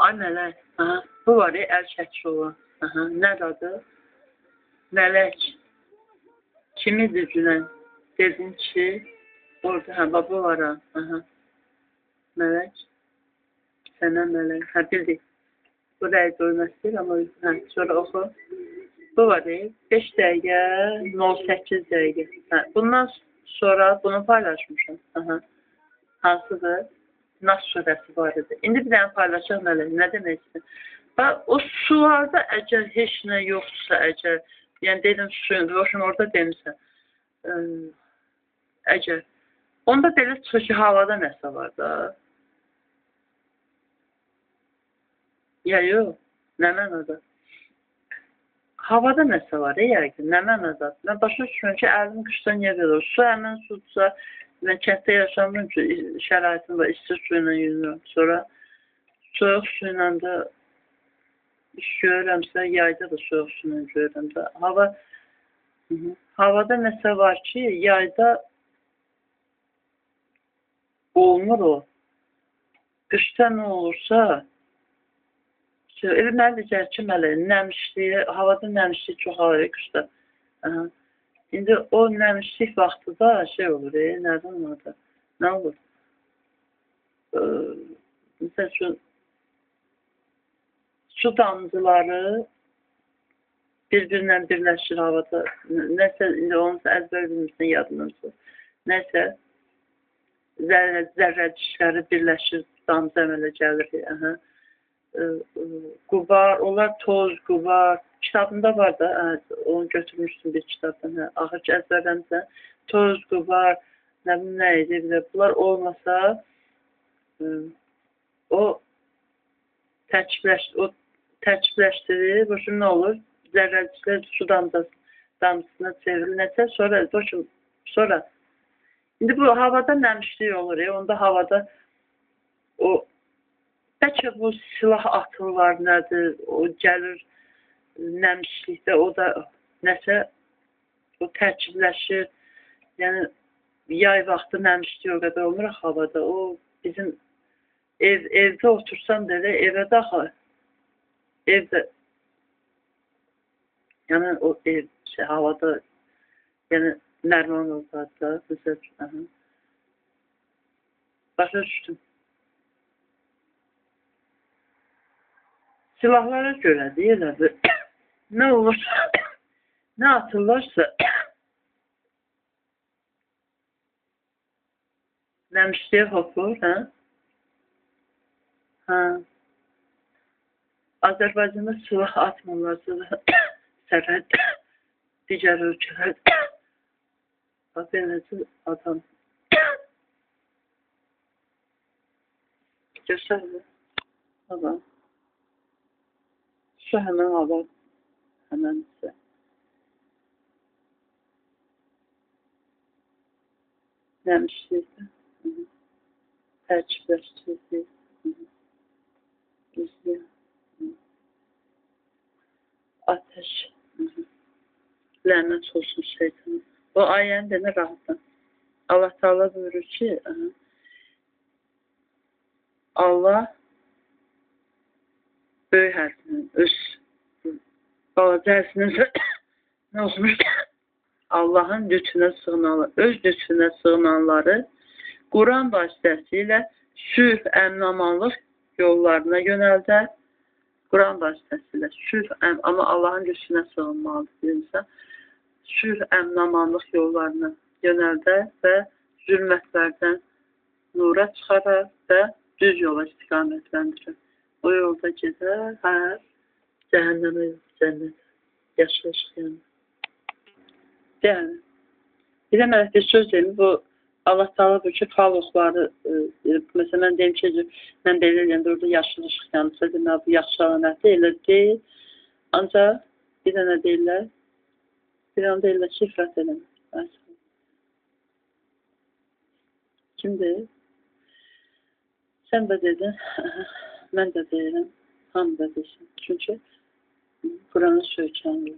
Ay mələk. Aha. Bu var ya, əl çəkişi olan. Aha. Nədir adı? Mələk. Kim idi Cünən? Dedin ki, orada, hə, bax, bu var ha. Aha. Mələk. Sənə mələk. Hə, bildik. Bu rəy bölməsidir, amma hə, sonra oxu. Bu var ya, 5 dəqiqə, 08 dəqiqə. Hə, bundan sonra bunu paylaşmışam. Aha. Hansıdır? Nas surəsi var idi. İndi bir dənə paylaşaq mələk. Nə demək istəyirəm? Bax, o sularda əgər heç nə yoxdursa, əgər, yəni dedim suyun, boşun orada demisən, əgər, onda belə çıxır ki, havada nəsə var da. Ya yox, nə mənada? Havada nəsə var, yəqin, nə mənada? Mən başa düşmürəm ki, əlim qışda niyə belə olur? Su həmən sudsa, mən kənddə yaşamıram ki, şəraitim var, isti su ilə yuyunuram. Sonra soyuq su ilə də iş görürəmsə, yayda da soyuq su ilə görürəm də. Havada nəsə var ki, yayda olmur o. Qışda nə olursa, elə mənə deyəcək ki, mələk, nəmişliyi, havada nəmişlik çox alır qışda. Aha. İndi o nəmişlik vaxtı da şey olur, nədən adı? Nə olur? Məsəl üçün, su damcıları bir-birinə birləşir havada. Nəsə, indi onu əzbər bilmirsən, yadından çıxır. Nəsə, zərrəcikləri birləşir, damcı əmələ gəlir. Aha. Qubar, onlar toz, qubar. Kitabında var da, onu götürmüşsün bir kitabdan. Hə. Axır ki, əzbərləmişsən. Toz, qubar, nə bilim, nə idi, bir də bunlar olmasa, o tərkibləşdirir. Boşun nə olur? Zərrəciklər su damcısına çevrilir. Nəsə, sonra, boşun, sonra. İndi bu havada nəmişlik olur. Onda havada o, bəlkə bu silah atırlar nədir, o gəlir nəmişlikdə, o da nəsə, o tərkibləşir. Yəni, yay vaxtı nəmişlik o qədər olmur havada. O bizim evdə otursan belə, evə daxil, evdə, yəni o ev, şey, havada, yəni Nərman olsa, məsəl üçün, başa düşdüm. Silahlara görə deyirlər, nə olursa, nə atırlarsa, nəmişliyə hopur, hə? Hə. Azərbaycanda silah atmırlarsa, sərhəd, digər ölkələrdə, beləcə adam. Göstərdi. Adam. Su həmən hava, həmən isə. Nəmişlikdə, tərkibləşdirdi, izliyə, ateş, lənət olsun şeytana. O ayəni demə rahatdan. Allah Teala buyurur ki, Allah böyük hərfinin, öz balaca hərfinin nə oxumuş? Allahın lütfüne sığınanlar, öz lütfüne sığınanları Quran vasitəsilə sülh, əminamanlıq yollarına yönəldər. Quran vasitəsilə sülh, amma Allahın lütfüne sığınmalıdır insan. Sülh, əminamanlıq yollarına yönəldər və zülmətlərdən nura çıxarar və düz yola istiqamətləndirir. O yolda gedər, hə, cəhənnəmə yox, cənnətə, yaşıl işıq yanır. Yəni, bir də mənə bir söz deyim, bu Allah Teala bu ki, fal oxları, məsələn, mən deyim ki, mən belə eləyəndə orada yaşıl işıq yanırsa, demək, bu yaxşı əlamətdir, elə deyil. Ancaq bir dənə deyirlər, bir dənə deyirlər ki, ifrat eləmə. Kimdir? Sən də dedin, mən də deyirəm, hamı da desin. Çünki Quranı söykənmir.